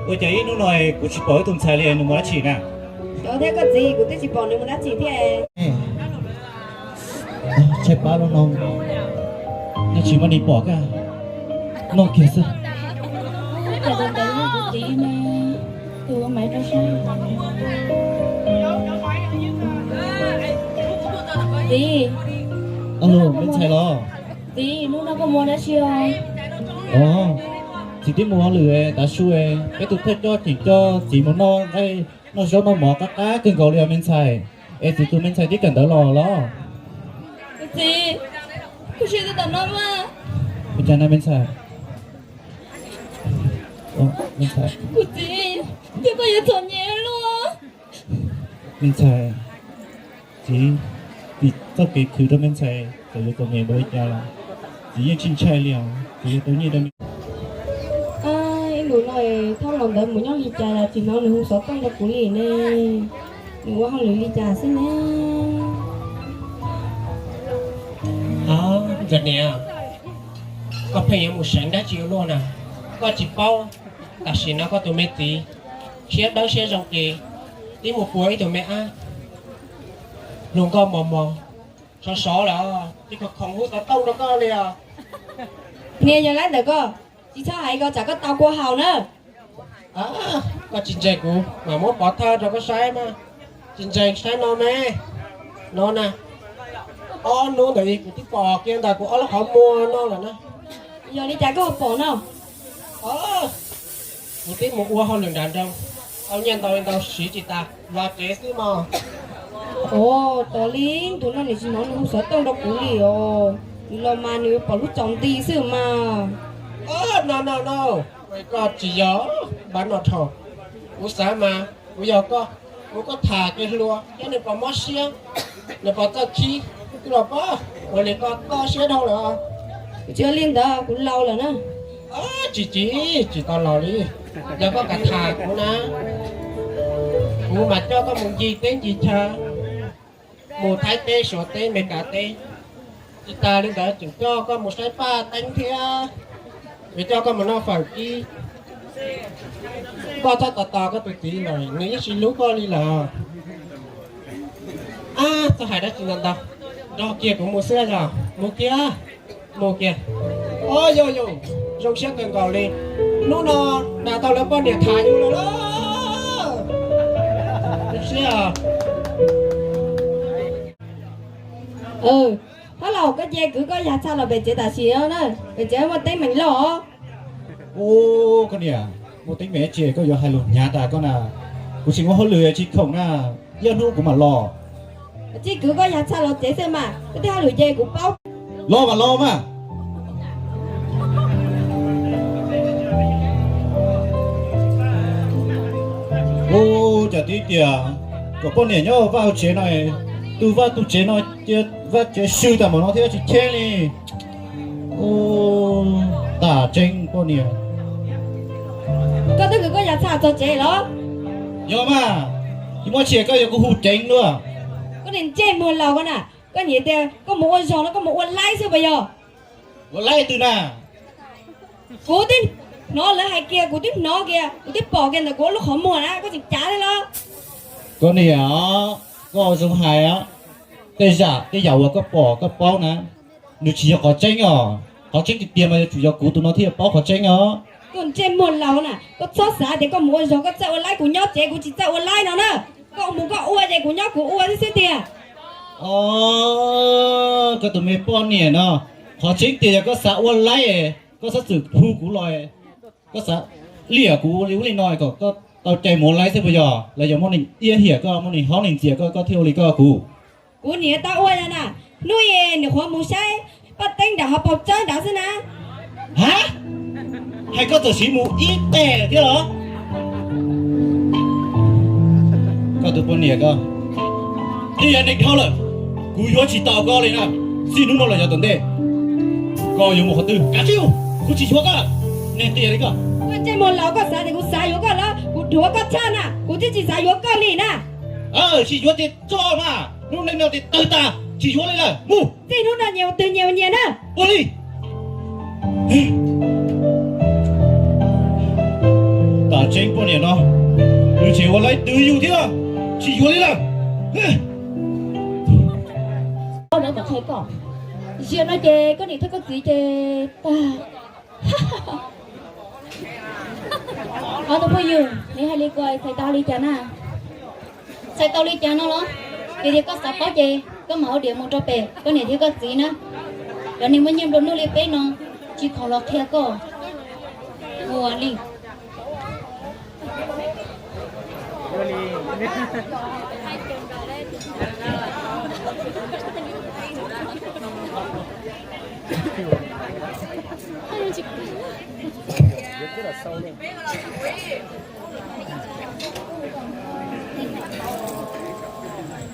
Ua cas ib hnub no kuv tsis pom ib tug ntxhais li, nws mus dab tsi na? Cov thiab koj txiv, kuv twb tsis pom nws mus dab tsi thiab. Tshaib plab lub no, nyob tsis muaj neeg pom koj noj kiag xwb. Tus ntawd yog kuv txiv ne, tus ua maiv rau sab. Txiv, alo, me ntxhais los? Txiv, hnub no koj mus dab tsi os? Txiv twb mus hauj lwm tav su, peb tus thawj coj tseem coj txiv mus noj nqaij noj zaub noj mov qab qab kawg nkaus li os me ntxhais. Es txiv tus me ntxhais twb kawm ntawv los los? Txiv, kuv sim tus tom no mas. Ua cas na me ntxhais? Me ntxhais, kuv txiv, twb koj yuav txom nyem luaj. Me ntxhais, txiv, vim txoj kev khwv rau me ntxhais txawm yuav txom nyem npaum li cas los txiv yeej tsis ntshai li os, txiv yuav tau nyiaj rau me. Ib ntus no Thoj los ntawd mus nyob li cas los tsis hnov nws hu xov tooj rau kuv li ne. Nws ua hauj lwm li cas xwb ne? Ntxawm niam, koj pheej yuav mus seev dab tsi ua luaj na? Koj tsis paub, tam sim no koj tus me txiv siab dawb siab zoo ces twb mus puag ib tug me ab hluas nkauj mos mos sov sov lawm, tsis khoom khoom hu xov tooj rau koj li os. Niag yawg laib ntawm koj, tsis txhob hais ko tsam koj tau kua haus na. Koj tsis ntseeg kuv mas muab pov thawj rau koj saib mas. Tsis ntseeg saib no me, no na, ob hnub ntawd kuv twb pom kiag ntawm kuv ob lub qhov muag no lawm na. Yog li cas koj pom no? Kuv twb mus ua hauj lwm nram nroog, tau nyiaj ntau li ntau siv tsis tas los tsev xwb mog. Tos li ntus no nws tsis hnov nws hu xov tooj rau kuv li os. Nws los mas nws pom lub tsaus nti xwb mas. No no no, koj tsis yog npab no dhau. Kuv xav mas kuv yog koj, kuv koj tham kev hluas thiab nws pom mob siab, nws pom txoj khib, twb los pab ua li koj koj siab dhau lawm. Kuv tsis ua li ntawd, kuv laus lawm na. Tsis tsis, tsis tau laus li. Yog koj kam tham kuv na, kuv mam coj koj mus ncig teb ncig chaw, mus Thaib teb, Suav teb, Meskas teb. Tsis tas li ntawd tseem coj koj mus saib Paj Teeb thiab, yuav coj koj mus noj fawm kib. Koj txhob tos tos koj tus txiv lawm, nws yeej tsis hlub koj li lawm. Ab, txhob hais dab tsi ntau ntau, nrog kiag kuv mus xwb yog. Mus kiag, mus kiag. Au yau yau, zoo siab kawg nkaus li. Hnub no dag tau lawv poj niam tham yus lawm lauj. Zoo siab. Hlob laus, koj nce kwv koj yag txha los pem tsev tam sim no na, pem tsev muaj teeb meem loj. Ub, koj niam, muaj teeb meem tsi koj yuav hais lus hnyav tas koj na. Kuv tsis muaj hauj lwm tsis khoom na, ib hnub kuv mam los. Tsis kwv koj yag txha los tsev xwb mas, koj tej hauj lwm ces kuv paub. Los mas los mas. Ub, cas tib tiam kom poj niam nyob vaj hauv tsev no, tu vaj tu tsev no, vaj tsev swb tas npaum no thiab tsis cheb li. Ub, tas tseeb poj niam. Koj twb kwv koj yag txha txog tsev los? Yog mas, tsis muaj tsi koj yuav kuv hu ceev luaj. Koj niag ntsej muag laus koj na, koj niam tias koj mus ua zog no koj mus ua laib xwb puas yog? Ua laib twg na? Kuv twb hnov lawv hais kiag, kuv twb hnov kiag, kuv twb pom kiag ntawm kuv lub qhov muag na, koj tseem cav thiab los? Koj niam, koj zoo hais, tej zam tej yam uas koj pom koj paub na, nws tsis yog qhov tseeb os. Qhov tseeb tiag tiag mas yuav tsum yog kuv tus no thiaj paub qhov tseeb os. Koj ntsej muag laus na, koj txhob xav tias koj mus ua zog koj txawj ua laib, kuv nyob tsev kuv tsis txawj ua laib no na. Koj mus koj ua ces kuv nyob kuv ua xwb xwb tiag. Koj tus me poj niam no, qhov tseeb tiag yog koj xav ua laib, koj xav txwm hu kuv los, koj xav liam kuv li ub li no kom koj tau cai mus ua laib xwb puas yog? Los yog muaj neeg iab hiam koj, muaj neeg haub neeg ntxias koj, koj thiaj ua li koj kuv? Kuv niam tau ua yog na, hnub i niam qhuav mus saib Paj Teeb nram hauv paus tsawb nrad xwb na. Ha, hais koj txawm siv mus ib teg thiab los? Koj tus poj niam ko, twb yog neeg dhau lawm, kuv yuav tsis tau koj li na. Txij hnub no los yav tom ntej, koj yuav mus qhov twg kav tsij mus, kuv tsis yuav koj lawm. Neeg qias li koj. Koj ntsej muag laus, koj xav tias kuv xav yuav koj los? Kuv dhuav koj tshaj na, kuv twb tsis xav yuav koj li na. Tsis yuav ces tso mas, hnub no ces tawg tas, tsis yuav li lawm, mus. Txij hnub no nyias ua twg nyias ua nyias na. Ua li. Tas Tseeb poj niam no, nws tseem ua laib twv yus thiab, tsis yuav li lawm. Ziag no ces koj niam thiab koj txiv ces tag. Ob tug phooj ywg, neb hais li ko txhais tau li cas na? Txhais tau li cas no los? Yog tias koj xav paub ces koj mam ua diam mus rau pem koj niam thiab koj txiv na. Cov neeg muaj nyiaj nplua nuj li peb no, tsis khoom los qhia koj ua li.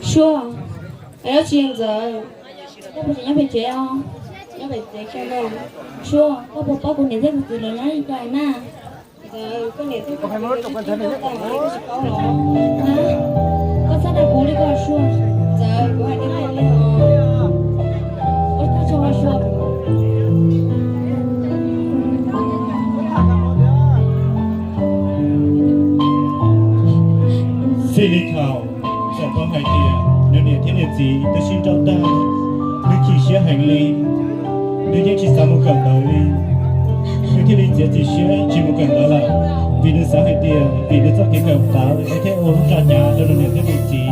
Suab, es dab tsi Ntxawm? Koj puas tseem nyob pem tsev os? Nyob pem tsev kiag no. Suab, koj puas paub kuv niam thiab kuv txiv lawv nyob li cas na? Ntxawm, koj niam thiab kuv txiv lawv nyob li cas koj tsis paub los? Koj txhob dag kuv li ko Suab. Ntxawm, kuv hais tias kuv li os. Ua tsaug Suab. Xij li thaum txawm paub hais tias nws niam thiab nws txiv twb sib nrauj tag, nws chim siab heev li, nws yeej tsis xav mus kawm ntawv li. Nws thiaj li txiav txim siab tsis mus kawm ntawv lawm, vim nws xav hais tias vim nws txoj kev kawm ntawv es thiaj ua lub tso cav rau nws niam thiab nws txiv.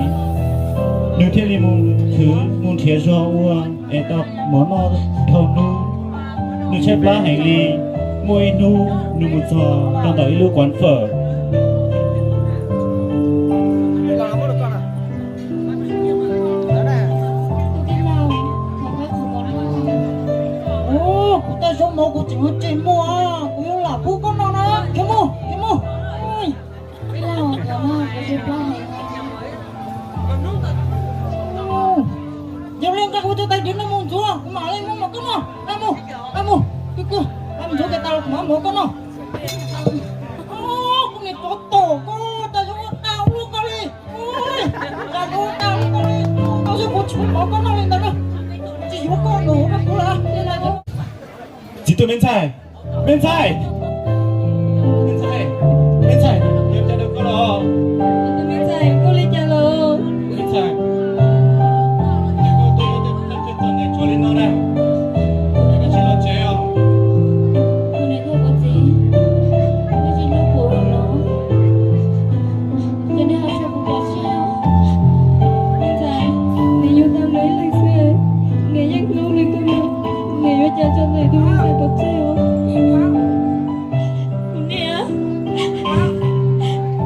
Nws thiaj li mus khwv mus nrhiav zog ua es tau mov noj dhau hnub. Nws tshaib plab heev li, muaj ib hnub nws mus txog rau ntawm ib lub quán phở. Kuv tej zaub mov kuv tseem tseg muag, kuv yuav lam pub koj noj na. Khiav mus, khiav mus. Yog li ntawd kuv cov tais diav no mus ntxuav, kuv mam li muab mov koj noj. Mus, mus, mus ntxuav kiag tas los kuv mam muab mov koj noj. Koj niag tsov tom koj, cas yuav ua tau ua luaj koj li. Cas yuav ua tau ua luaj koj li. Koj xwb kuv tsis muab mov koj noj li ntawd na. Tsis yuav koj noj rau kuv lawm. Txiv tuaj me ntxhais. Me ntxhais, me ntxhais, me ntxhais, yuav cas rau koj los? Me ntxhais, koj li cas los? Me ntxhais, koj tuaj muab tej txoj niag tshuaj li no na, koj tsis los tsev os? Kuv niam thiab kuv txiv, koj tsis hlub kuv los? Ces nej ho tso kuv pov tseg. Me ntxhais, nws yug tau nws ib leeg xwb, nws yeej hlub li koj no, nws yuav cas tso nws tus me ntxhais pov tseg os? Kuv niam,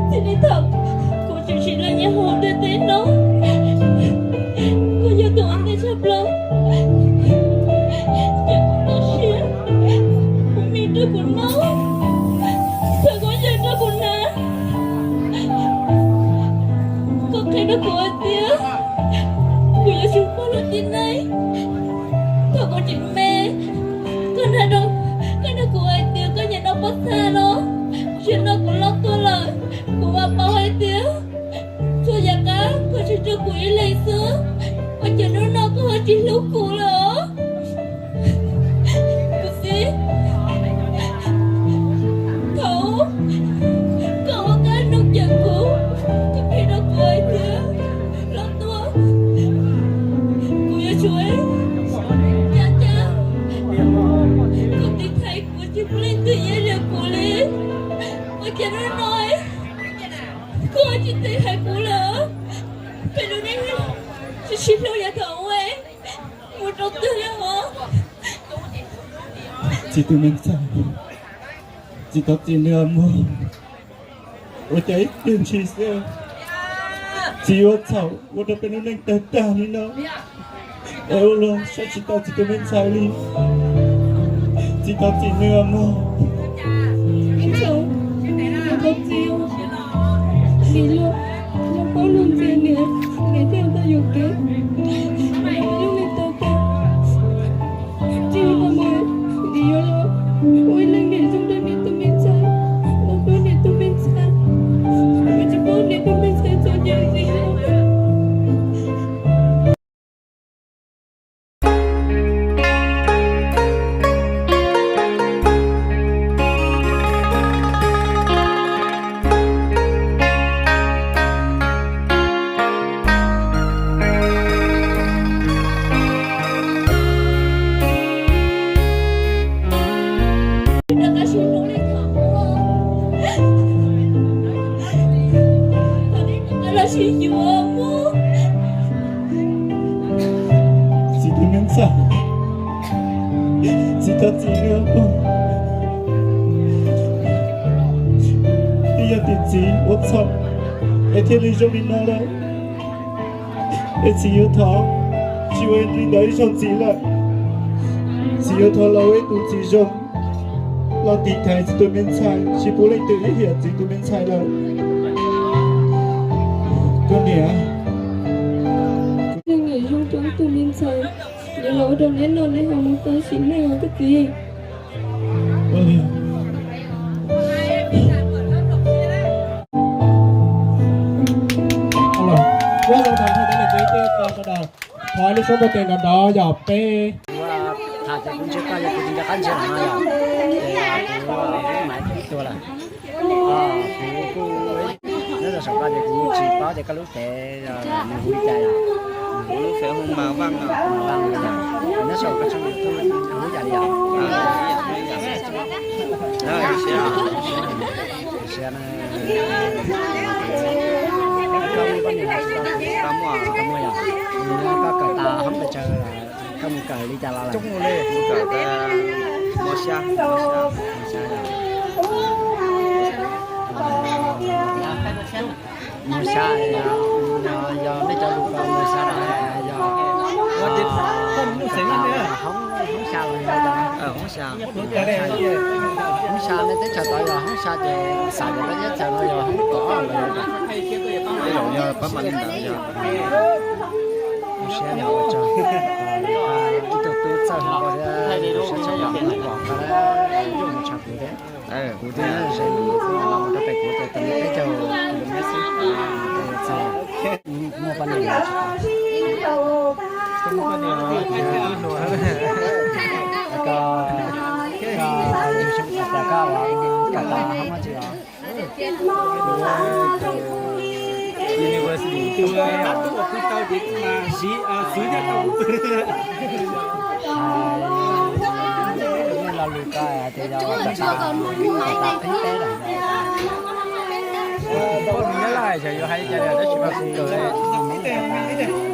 txij li thaum kuv tshwm sim los nyob hauv ntiaj teb no, koj yog tus uas ntej tshaj plaws, ces kuv txoj sia, kuv me rau kuv noj, txhawm koj yeej rau kuv hnav. Koj qhia rau kuv hais tias kuv yuav tsum pab luag tib neeg. Thaum kuv tseem me, koj hais rau, koj nug kuv hais tias koj nyiam noj pob txha los, tsis no kuv loj tuaj lawm, kuv vam paub hais tias txhua yam qab koj tsuas rau kuv ib leeg xwb, ua cas hnub no koj ho tsis hlub kuv lawm os? Kuv txiv, thaum koj ua kab noog cawm kuv, koj qhia rau kuv hais tias los tuaj, kuv yuav tsum ua cas cas koj tiv thaiv kuv, tsis muaj leej twg yuav liam kuv li. Ua cas hnub no koj tsis tiv thaiv kuv lawm? Peb lub neej tsis sib hlub yav thaum ub mus rau twg li os? Txiv tus me ntxhais, txiv thov txim nawb mog. Ua cas ib pliag ntshis xwb txiv yuav txhaum ua rau peb lub neej tawg tag li no, es ua luag saib tsis taus txiv tus me ntxhais li. Txiv thov txim nawb mog. Ib txhaum, kuv thov txim, vim luag, luag paub luag ntxias niam, niam thiaj tau yuam kev, luag li tau tag. Tsis ua mus, vim yuav los ua ib leeg niam zoo rau niam tus me ntxhais, los hlub niam tus me ntxhais, kuv tsis paub niam tus me ntxhais txom nyem li. Txiv tus me ntxhais, txiv thov txim nawb. Twb yog tias txiv ua txhaum es thiaj li zoo li no lawm, es txiv yuav thov tsis ua li ntawd ib zaug ntxiv lawm. Txiv yuav thov los ua ib tus txiv zoo, los tiv thaiv txiv tus me ntxhais, tsis pub leej twg ib hiam txiv tus me ntxhais lawm. Koj niam, kuv niam zoo rau tus me ntxhais, nws los ua rau neb noj neb haus mus tag sim neej os koj txiv. Thov lub suab npawg tes nrov nrov yog peb. Kuv tham ces kuv ntsia koj yog kuv tsis nco qab ntsia los no yog, ces kuv mam ib tua lawm. Kuv kuj nyob rau saum koj ces kuv tsis paub tias koj lub fev nws hu li cas yom. Kuv lub fev hu Mas Vaj no. Mas Vaj no yom. Nyob saum koj tshooj YouTube hu li cas li yom? Koj muaj poj niam los tsis tau? Koj muaj, koj muaj yom. Koj kawm tas hoob pes tsawg, koj mus kawm li cas los lawm? Kuv kawm tas mos xya, mos xya, mos xya yom. Mos xya yog, yog nej cov lus ko mos xya los yog hoob, hoob xya los yog hoob xya? Hoob xya nej teb chaws tod yog hoob xya ces xav tias peb teb chaws no yog hoob kos los yog. Tej zaum yog pab mas li ntawd yog. Hoob xya yog ua tsaug, ib tug tub txawj hluas thiab siab tshaj yom, pom koj yuj mus tshaj kuv thiab. Kuv twb ze mus kuv los mus rau pem kuv ces tau li peb caug kilomev xwb txog. Muaj poj niam los tsis tau? Koj, koj yug xyoo tas koj ua kawm tas hoob dab tsi os? University. Hais lo lus ko hais tias yog kawm tas, kawm tas qib teb lawm. Poj niam Nyab Laj xyov yuav hais li cas li tab sis mas kuv kawm, kawm tas qib teb lawm.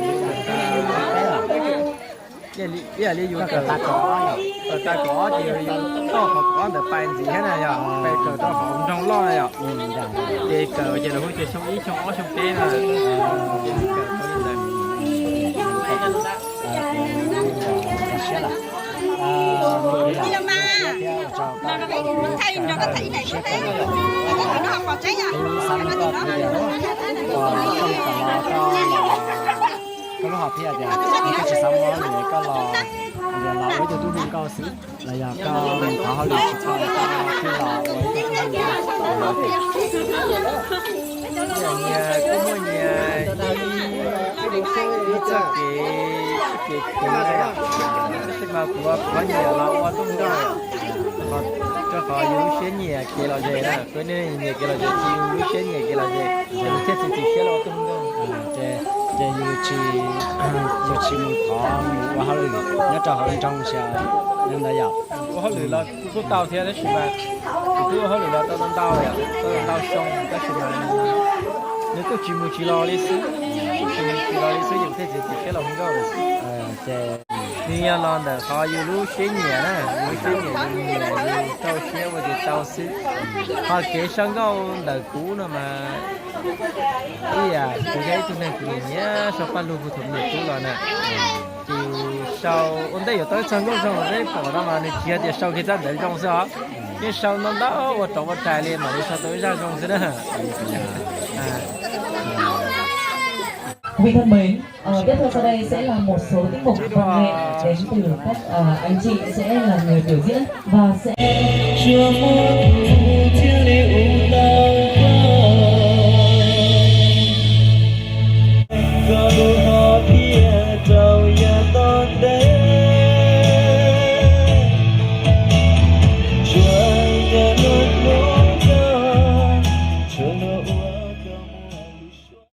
Ib yam li yus kawm tas kaum ob ces yus toj qhov kaum ob ntawd pais ntxiv thiab na yom, pais kawm rau hauv nroog loj na yom. Ces kawm ces lawv hu tias xyoo ib xyoo ob xyoo peb na. Kawm tau li ntawd. Siab lawm. Koj lub hom phiaj tias koj tsis xav muaj hauj lwm koj los, los ua ib tug tub hu nkauj xwb, los yog koj mus thov hauj lwm tsis tau koj thiaj los ua ib tug tub hu nkauj? Nyias kuj muaj nyias ib txoj kev, kev khuv, tab sis mas kuv, kuv nyiam los ua tub hu nkauj, rau qhov yus lub siab nyiam kev lom zem na, kuv nyiam kev lom zem, yus lub siab nyiam kev lom zem, yus thiaj txiav txim siab los ua tub hu nkauj. Ces yus tsis, yus tsis mus thov mus ua hauj lwm nyob rau hauv nroog xyov li ntawd yom. Ua hauj lwm los kuj tau thiab tab sis mas kuv twb ua hauj lwm los tau ntau, tau ntau xyoo tab sis mas nws kuj tsis mus tsis los li xwb, tsis mus tsis los li xwb, yus thiaj txiav txim siab los hu nkauj lawm. Nws yog los ntawm qhov yus lub siab nyiam na, yus lub siab nyiam, yus nyiam yus rau siab ua ces tau xwb. Qhov kev sau nkauj ntawm kuv no mas ib yam kuv yog ib tug neeg kuv nyiam sau paj lug puag thaum me nyuam tub los na. Ces sau ua ntej yuav tau ib txoj nkauj zoo los peb pom no mas nws tsis yog tias sau kiag txoj ntawd zoo xwb os, yeej sau ntau ntau ua rov ua rais li mam li sau tau ib zaj zoo xwb na. Quý vị thân mến, ờ, tiếp theo sau đây sẽ là một số tiết mục văn nghệ đến từ các, ờ, anh chị sẽ là người biểu diễn và sẽ